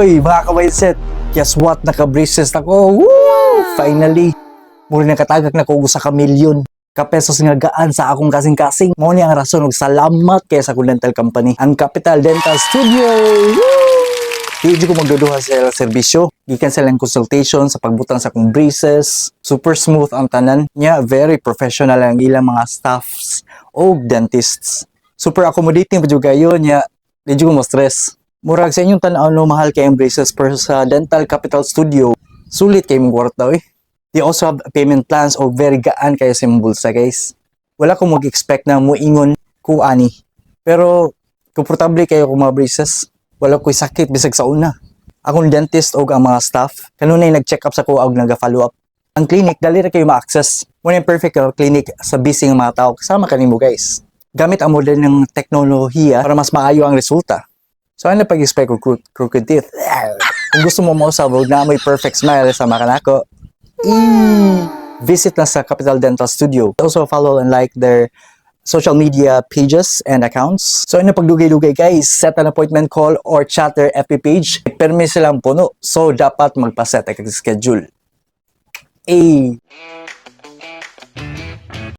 Oy, mga ka-mindset, guess what? Naka-braces ako. Woo! Finally. Mura nakatagak na ko usa ka milyon ka pesos nga gaan sa akong kasing-kasing. Mao ni ang rason og salamat kay sa akong dental company, ang Capital Dental Studio. Woo! Di jud ko magduduha sa ilang serbisyo. Gikan sa ilang consultation sa pagbutang sa akong braces. Super smooth ang tanan niya. Very professional ang ilang mga staffs o dentists. Super accommodating pa jud kayo niya. Di jud ko mo stress. Murag sa inyong tan-aw no, mahal kay ang braces, pero sa Dental Capital Studio, sulit kay mong kwarta eh. They also have payment plans o very gaan kayo sa imong bulsa, guys. Wala ko mag-expect na muingon ko ani. Pero komportable kayo kung mga braces. Wala ko'y sakit bisag sa una. Akong dentist o ang mga staff, kanunay nag-check up sa ko og naga-follow up. Ang clinic, dali ra kayo ma-access. Mao yung perfect ka clinic sa busy nga mga tao. Kasama kanimo, guys. Gamit ang modernong teknolohiya para mas maayo ang resulta. So ano pag-expect og crooked teeth? Kung gusto mo mausab og naa mo'y perfect smile sama kanako, visit na sa Capital Dental Studio. Also follow and like their social media pages and accounts. So ano pagdugay-dugay, guys, set an appointment, call or chat their FB page. Permi silang puno. So dapat magpa-set ang schedule. Eh,